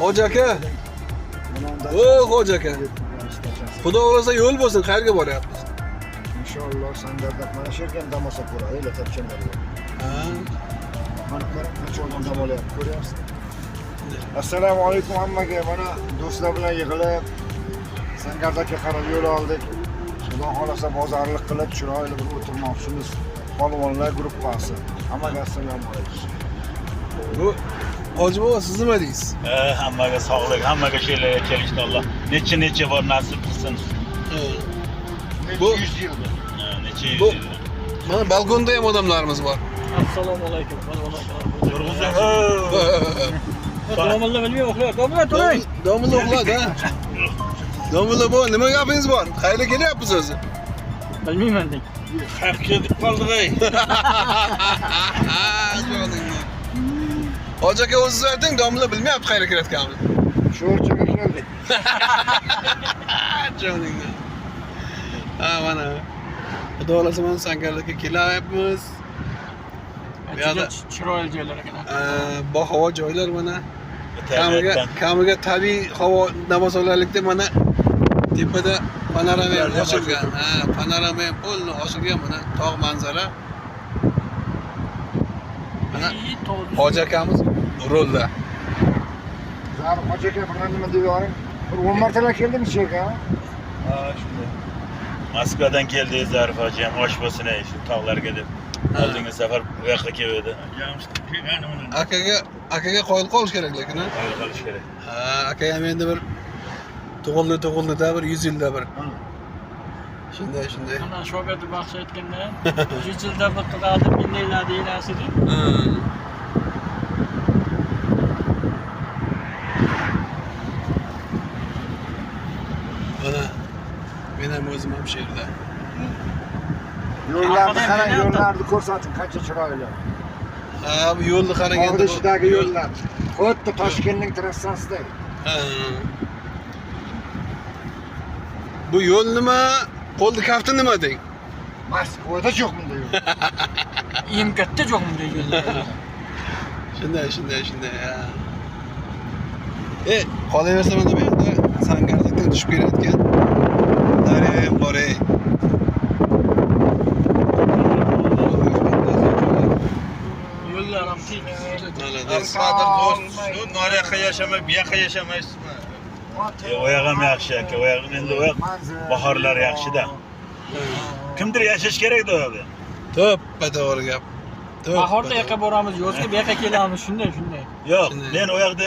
Hoji aka. O, hoji aka. Xudo xohlasa yo'l bo'lsin, qayerga boryapmiz? Inshaalloh Sangardak mana shu yerga ham dam olsa bo'ladi, topchanlar. Ha. Mana mana qancha odam dam olyapti, ko'ryapsizmi? Assalomu alaykum hammaga. Mana do'stlar bilan yig'ilib Sangardakka qarab yo'l oldik. Xudo xohlasa bozorlik qilib chiroyli bir o'tirmoqchimiz. Polvonlar gruppasi. Hammaga assalomu alaykum. Bu Hoji bobo, siz nima deysiz? Hammaga sog'lik, hammaga shu yerlarga kelishni Alloh necha necha bor nasib qilsin. Necha yuz yildir. Ha, necha yuz Bu- yil. Mana balkonda ham odamlarimiz bor. Assalomu alaykum. Turg'izing. Domilla bilmay uxlayapti. Domilla turing. Domilla uxladi ha. Domilla bobo, nima gapingiz bor? Qayerga kelyapsiz o'zi? Bilmayman deng. Xalq ketib qoldik ey. Joningdan. Hoji aka, o'zingiz ayting, domilla bilmayapti qayerga kelayotganimizni. Sho'rchaga keldik. Joningdan. Ha, mana. Xudo xohlasa mana Sangarlikka kelyapmiz. Bu yoqda Juda chiroyli joylar ekan. Bohavo joylar mana. Kamiga, Tabiatdan. kamiga tabiiy havo nafas olaylikda mana tepada panorama ham Ular ham ochilgan. Ha, panorama ham polni ochilgan mana tog' manzara. Mana Hoji akamiz rulda. Zarif hoji aka, bir nima deb yuboring. Bir 10 martalar keldim shu yerga. Ha, shunday. Moskvadan keldi Zarif hoji ham, osh bo'lsin ey shu tog'larga deb. Oldingi safar bu yoqqa keldi. Akaga qoyil qolish kerak lekin ha. Qoyil qolish kerak. Ha, aka ham endi bir tug'ildi tug'ildida bir 100 yilda bir. Shunday, shunday. Mana shogirdi baxsh aytganda 100 yilda bir tug'adi, minglaylar deyilasi deb. Ha. Mana men ham o'zim ham shu yerda. Yo'llarni qarang, Arqadan yo'llarni ko'rsating, qancha chiroyli. Ha, bu yo'lni qarang endi. Tog'ni ichidagi yo'llar. Xuddi Toshkentning trassasidek. Ha. Bu yo'l nima? Qo'lni kafti nima deng? Moskvada yo'q bunday yo'l. Yemkatda yo'q bunday yo'llar. Shunday, shunday, shunday. Ha. E, qolaversa mana bu yerda Sangarlikdan tushib kelayotgan daryo ham bor ey. Yo'llar ham tekis. Молодец. Qadr do'st, shu nariyoqqa yashamay, bu yoqqa yashamaysizmi? O yoq ham yaxshi aka, o yoq endi o yoq bahorlar yaxshida. Kimdir yashash kerak-da o yoqda. To'ppa to'g'ri gap. To'ppa Bahorda to'g'ri. yoqqa boramiz, yozga bu yoqqa kelamiz, shunday, shunday. Yo'q, Shunday. men o yoqda